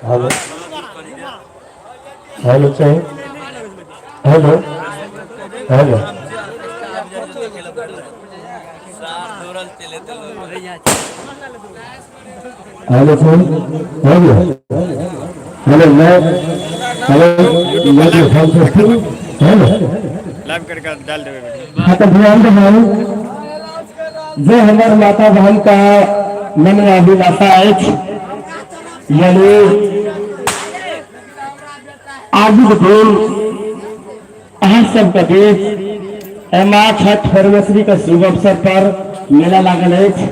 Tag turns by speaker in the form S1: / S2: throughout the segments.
S1: Hello hello चाहिए hello hello hello sir hello hello मैं hello मैं जो फोन हेलो
S2: लाइव करके डाल देबै वीडियो।
S1: हाँ तो ध्यान दे जे हमर माता बहन का मन में अभिलाषा अछि, यानी आजुक दिन अहाँ सबके बीच माँ छठ परमेश्वरी के शुभ अवसर पर मेला लागल अछि।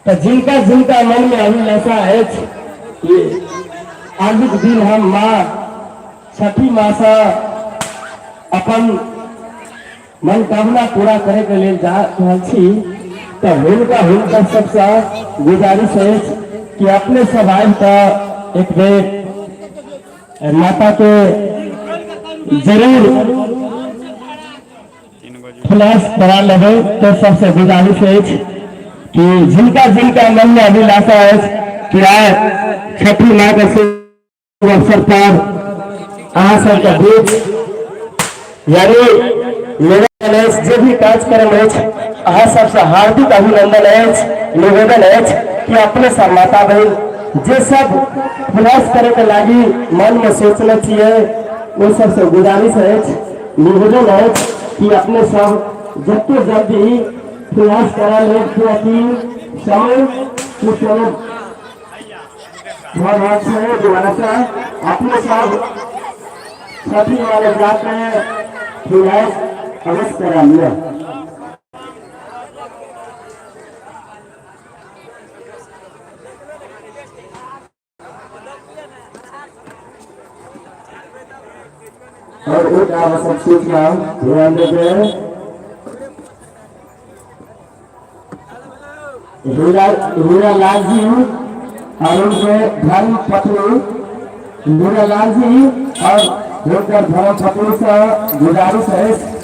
S1: तऽ जिनका जिनका मन में अभिलाषा अछि कि आजुक दिन हम माँ छठी माँ से अपन मनोकामना पूरा करे के लेल जा रहल छी, तऽ हुनका हुनका सबसँ गुजारिश अछि कि अपने सब आबि कऽ एक बेर माता के जरूर फ्लैश करा लेबै। तऽ सबसँ गुजारिश अछि कि जिनका जिनका मन में अभिलाषा अछि कि आइ छठी माँ के शुभ अवसर पर अहाँ सबके बीच यानी मेरा अछि, जे भी कार्यक्रम अछि, अहाँ सबसँ हार्दिक अभिनंदन अछि, निवेदन अछि कि अपने सब माता बहिन जे सब प्रयास करे के लागी मन में सोचने छियै, ओ सबसँ गुजारिश अछि, निवेदन अछि कि अपने सब जते जल्दी प्रयास करा लेब, कियाकि समय कुछ समय भऽ रहल छै। दुबारा से अपने सब छठी वाले जाके प्रयास अवश्य करा लिअ। और एक आवश्यक सूचना ध्यान देते हैं, हीरा हीरा लाल जी और उनके धर्म पत्नी, हीरा लाल जी और उनके धर्म पत्नी से गुजारिश है।